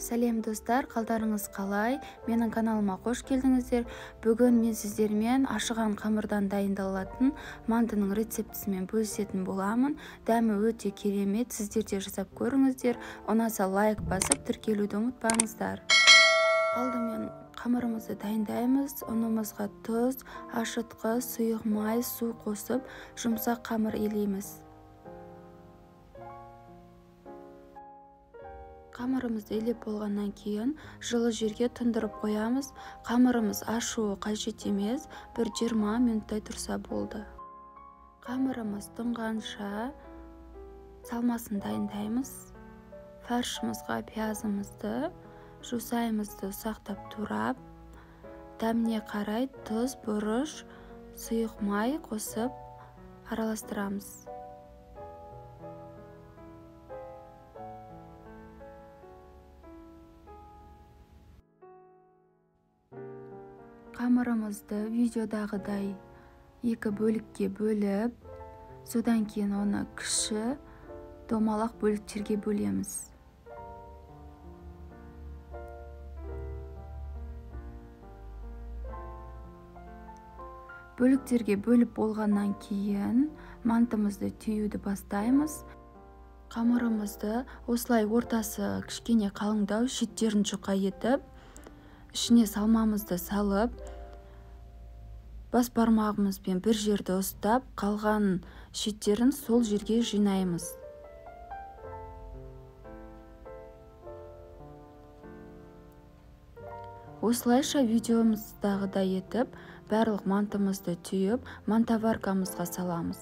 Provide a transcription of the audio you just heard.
Сәлем достар, қалдарыңыз қалай? Менің каналыма қош келдіңіздер. Бүгін мен сіздермен ашыған қамырдан дайындалатын мантының рецептісімен бөлісетін боламын. Дәмі өте керемет, сіздер де жасап көріңіздер. Ұнаса лайк басып, тіркелуді ұмытпаңыздар. Алдымен қамырымызды дайындаймыз. Ұнымызға тұз, ашытқы, сұйық май, су қосып, жұмсақ қамыр илейміз. Қамырымызды илеп болғаннан кейін жылы жерге тұндырып қоямыз. Қамырымыз ашуы қажет емес, бір 20 минуттай тұрса болды. Қамырымыз тұнғанша салмасын дайындаймыз. Фаршымызға пиязымызды, жусайымызды ұсақтап турап, дәміне қарай тұз, бұрыш, сұйық май қосып араластырамыз. Қамырымызды видеодағыдай екі бөлікке бөліп, содан кейін оны кіші домалақ бөліктерге бөлеміз. Бөліктерге бөліп болғаннан кейін мантымызды түюді бастаймыз. Қамырымызды осылай ортасы кішкене қалыңдау, шеттерін жұқа етіп, ішіне салмамызды салып, бас бармағымызбен бір жерді ұстап, қалған шеттерін сол жерге жинаймыз. Осылайша видеомыздағыдай етіп, барлық мантымызды түйіп, мантоваркамызға саламыз.